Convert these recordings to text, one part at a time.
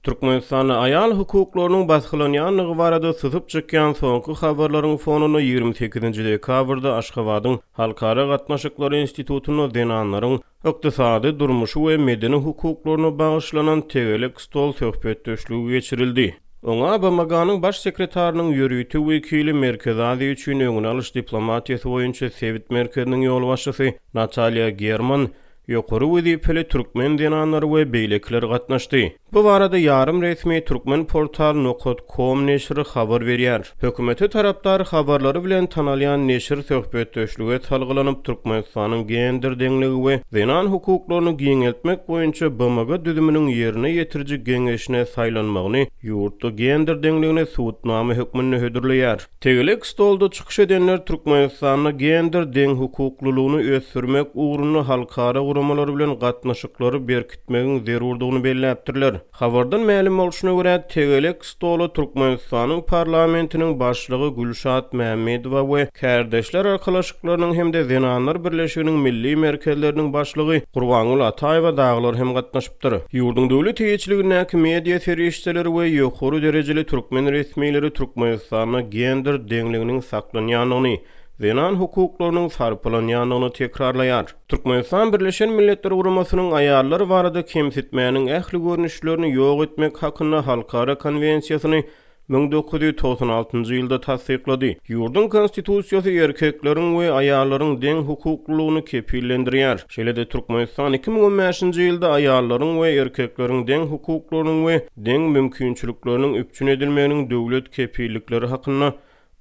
Türkmenistanda aýal hukuklarynyň basgylanýandygy barada syzyp çykýan soňky habarlaryň fonunda 28-nji dekabrda Aşgabadyň Halkara gatnaşyklary institutynda zenanlaryň ykdysady, durmuşy we medeni hukuklaryna bagyşlanan tegelek stol söhbetdeşligi geçirildi. Oňa BMG-niň Baş sekretarynyň ýörite wekili, Merkezi Aziýa üçin öňüni alyş diplomatiýasy boýunça sebit merkeziniň ýolbaşçysy Natalýa German, ýokary wezipeli türkmen zenanlary we beýlekiler gatnaşdy. Bu barada ýarym resmi Turkmenportal nokat kom neşiri habar berýär. Hökümete tarapdar habarlary bilen tanalýan neşir söhbetdeşlige salgylanyp, Türkmenistanyň gender deňligi we zenan hukuklaryny giňeltmek boýunça BMG düzüminiň ýerine ýetiriji geňeşine saýlanmagyny ýurtda gender deňligine subutnama hökmünde hödürleýär. Tegelek stolda çykyş edenler Türkmenistanda gender deňhukuklylygyny ösdürmek ugrunda halkara guramalary bilen gatnaşyklary berkitmegiň zerurdygyny belläpdirler. Habardan mälim bolşuna görä, tegelek stola Türkmenistanyň parlamentiniň başlygy Gülşat Mämmedowa we Kärdeşler arkalaşyklarynyň hem-de Zenanlar birleşiginiň milli merkezleriniň başlygy Gurbangül Ataýewa dagylar hem gatnaşypdyr. Ýurduň döwlet eýeçiligindäki media serişdeleri we ýokary derejeli türkmen resmileri Türkmenistanda gender deňliginiň saklanýandygyny, zenan hukuklarynyň sarpalanýandygyny tekrarlaýar. Türkmenistan Birleşen Milletler Guramasynyň Aýallar barada kemsitmäniň ähli görnüşlerini ýok etmek hakynda halkara konwensiýasyny 1996-njy ýylda tassyklady. Ýurduň Konstitusiýasy erkekleriň we aýallaryň deň hukuklylygyny kepillendirýär. Şeýle-de Türkmenistan 2015-nji ýylda aýallaryň we erkekleriň deň hukuklarynyň we deň mümkinçilikleriniň üpjün edilmeginiň döwlet kepillikleri hakynda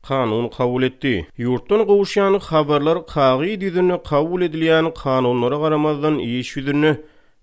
Kanun kabul etdi. Ýurtdan gowuşýan habarlar kagyz ýüzünde kabul edilýän kanunlara garamazdan iş ýüzünde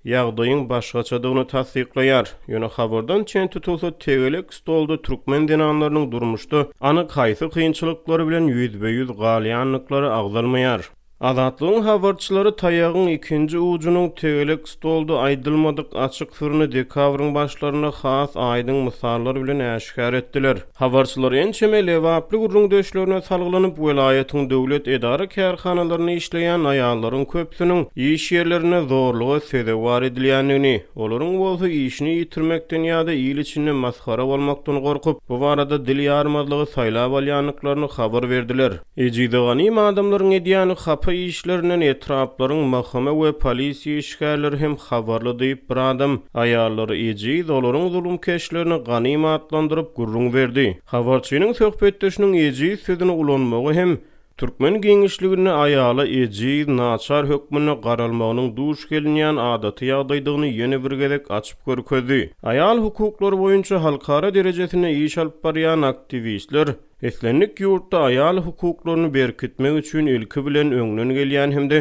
ýagdaýyň başgaçadygyny tassyklaýar. Ýöne habardan çen tutulsa tegelek stolda türkmen zenanlarynyň durmuşda anyk haýsy kynçylyklar bilen ýüzbe-ýüz galýandyklary agzalmaýar. Azatlygyň habarçylary taýagyň ikinji ujunyň tegelek stolda aýdylmadyk açyk syryny dekabryň başlarynda has aýdyň mysallar bilen äşgär etdiler. Habarçylar ençeme lebaply gürrüňdeşlerine salgylanyp, welaýatyň döwlet edara-kärhanalarynda işleýän aýallaryň köpüsiniň iş ýerlerinde zorluga sezewar edilýändigini, olaryň bolsa işini ýitirmekden ýa-da il içinde masgara bolmakdan gorkup, bu barada dil ýarmazlygy saýlap alýandyklaryny habar berdiler. Ejize ganym adamlaryň edýän hapa işlerinden etraplaryň MHM we polisiýa işgärleri hem habarly diýip bir adam aýallary ejiz, olaryň zulumkeşlerini ganym atlandyryp gürrüň berdi. Habarçynyň söhbetdeşiniň ejiz sözüni ulanmagy hem türkmen giňişliginde aýala ejiz, naçar hökmünde garalmagynyň duş gelinýän adaty ýagdaýdygyny ýene bir gezek açyp görkezdi. Aýal hukuklary boýunça halkara derejesinde iş alyp barýan aktiwistler Islendik ýurtda aýal hukuklaryny berkitmek üçin ilki bilen öňden gelýän hem-de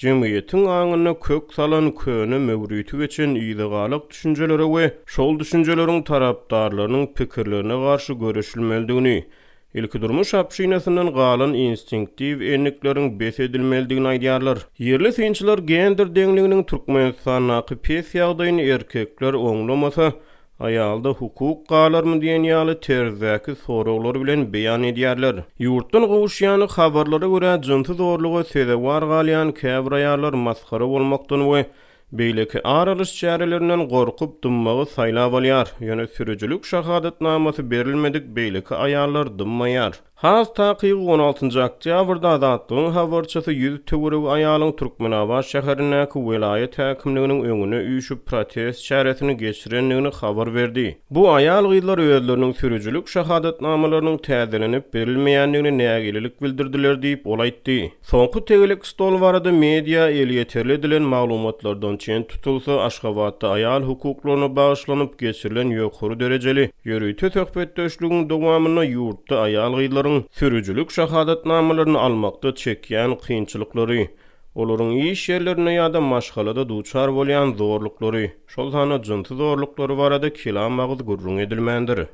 jemgyýetiň aňynda kök salan köne möwriti geçen yzagalak düşünjelere we şol düşünjeleriň tarapdarlarynyň pikirlerine garşy göreşilmelidigini, ilkidurmuş obşinasyndan galan instinktiw endikleriň bes edilmelidigini aýdýarlar. Ýerli synçylar gender deňliginiň Türkmenistandaky pes ýagdaýyny erkekler oňlamasa, Aýalda hukuk galarmy diýen ýaly terzdäki soraglar bilen beýan edýärler. Ýurtdan gowuşýan habarlara görä, jynsy zorluga sezewar galýan käbir aýallar masgara bolmakdan we beýleki ar alyş çärelerinden gorkup dymmagy saýlap alýar, ýöne sürüjilik şahadatnamasy berilmedik beýleki aýallar dymmaýar. Has takygy, on altynjy oktýabrda Azatlygyň habarçysy 100 töweregi aýalyň Türkmenabat şäherindäki welaýat häkimliginiň öňüne üýşüp protest çäresini geçirendigini habar berdi. Bu aýal-gyzlar özleriniň sürüjilik şahadatnamalarynyň täzelenip berilmeýändigine nägilelik bildirdiler diýip, ol aýtdy. Soňky tegelek stol barada media elýeterli edilen maglumatlardan çen tutulsa, Aşgabatda aýal hukuklaryna bagyşlanyp geçirilen ýokary derejeli ýörite söhbetdeşligiň dowamynda ýurtda aýal-gyzlaryň sürüjilik şahadatnamalaryny almakda çekýän kynçylyklary, olaryň iş ýerlerinde ýa-da maşgalada duçar bolýan zorluklary, şol sanda jynsy zorluklary barada kelam agyz gürrüň edilmändir.